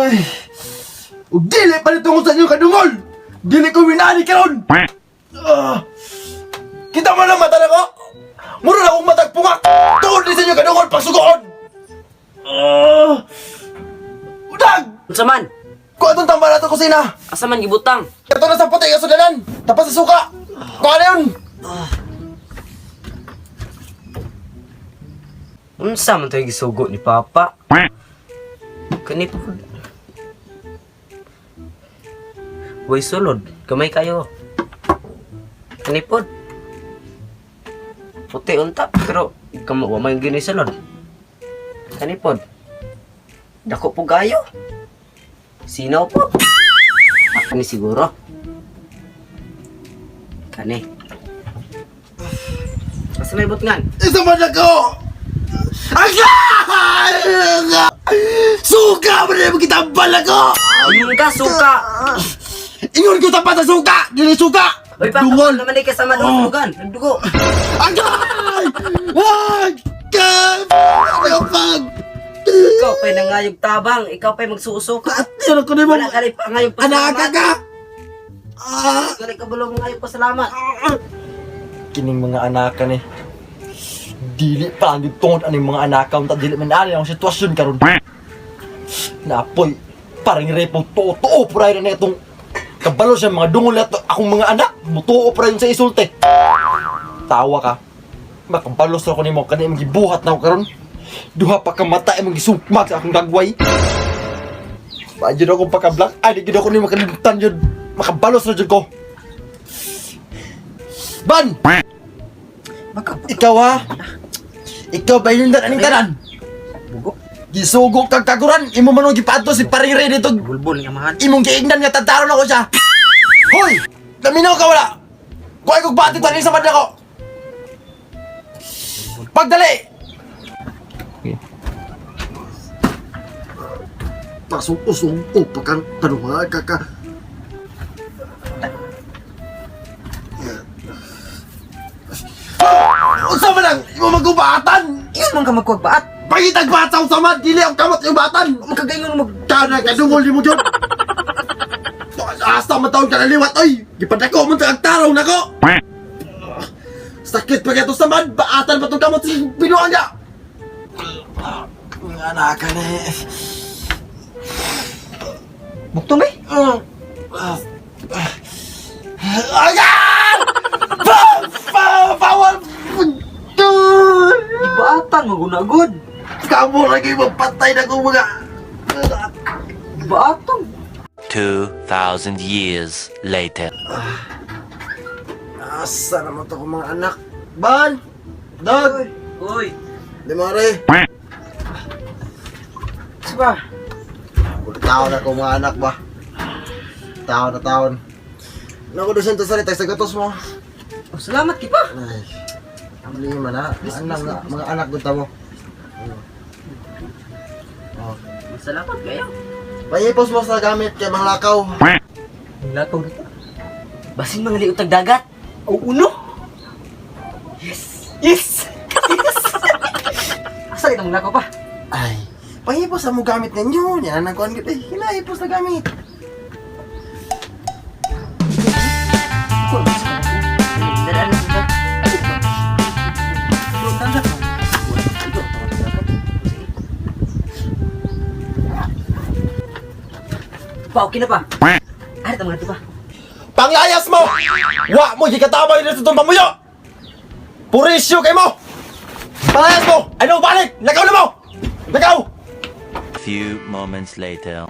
Ay! Ug dili pa nitungod sa inyong kadungol! Dili ko winani karon! Ah! Kita mo lang mata nako! Mura na akong matag pungak! Tungod ni sa inyong kadungol pagsugoon! Ah! Udag! Unsa man? Kuha itong tambal nato kusina! Asa man gibutang? Ito na sa puti nga sudanan! Tapas sa suka! Kuha na yun! Unsa man tayo gisugo ni Papa? Kani po. Way sulod, gamay kayo. Kani pod. Puti unta pero kamo wa man gini sulod. Kani pod. Dako po gayo. Sinaw po. Ah, kani siguro. Kani. Asa may butngan? Isa man ako! Agay! Suka! Mo na yung kitambal ako! Ingon ka, suka! Ingon ko tapat sa suka! Dili suka! Uy, pa, Dungol! naman ay kasama doon Oh. sa lugan. Nagdugo. Agay! Agay! Pag! Ikaw pa'y nangayog tabang. Ikaw pa'y magsuusok. At yun ako na mo! Wala ka rin pangayog pasalamat. Anak ka! Ah! Wala ka bulong mangayog pasalamat. Kining mga anakan eh. Dili pa ang tungod aning mga anakaw ta dili man ani ang sitwasyon karon. Napoy paring repo totoo pray na itong kabalo siya mga dungol na to, akong mga anak mutuo pray sa isulte. Tawa ka. Makabalos ra ko nimo kani imong gibuhat na ako karon. Duha pa ka mata imong gisukmag sa akong dagway. Ba jud ako pagka-black. Ay, di gid ako nimo makalimtan jud. Makabalos ra jud ko. Ban! Baka, Ikaw ha? Ikaw ba yun aning tanan? bugo. Gisugo kag kaguran, imo man ang gipaadto si paring Ray dito. Bulbul nga mahan. Imong giingnan nga tantaron ako siya. Hoy! Naminaw ka wala! Kuhay kog bati tanin sa madla ko! Pagdali! Pasong-usong ko pagkang kanuha ka ka. Unsa man ang imo magubatan? Ingon man ka magkuwagbaat. Pangitag bataw sa man, dili ang kamot yung batan. Magkagaingon mag... Kana kadungol nimo gyud. Asa man taon ka naliwat oy. Gipadako man ta ang tarong nako. Sakit pa kato sa man, baatan pa tong kamot sa binuang niya. Mga anak ka na eh. Buktong eh. Ayan! Pa! Pa! Bawal! Gibaatan, magunagod. Kamu lagi mapatay na kong mga... Gibaatan. 2,000 years later. Asa naman to kong mga anak? Ban! Dog! Uy. Di mare. Siba. Taon na kong mga anak ba? Taon na taon. Naku, doon sa salita, sa gatos mo. Oh, salamat ki pa. Ay, problema na. Mga anak, na, mga anak doon tamo. Oh. Salamat kayo. Payipos mo sa gamit kay mga lakaw. Lakaw dito. Basin mga liot tag dagat. O uno. Yes. Yes. Yes. Asa itong lakaw pa? Ay, pahipos sa mo gamit ninyo. Yan ang kuan gid. Eh, hinahipos na gamit. Pa, okay na pa. Ari, tama na pa. Panglayas mo! Wa mo gikatabay dito sa itong pamuyo! Purisyo kay mo! Panglayas mo! Ano balik? Lakaw na mo! Lakaw! Few moments later.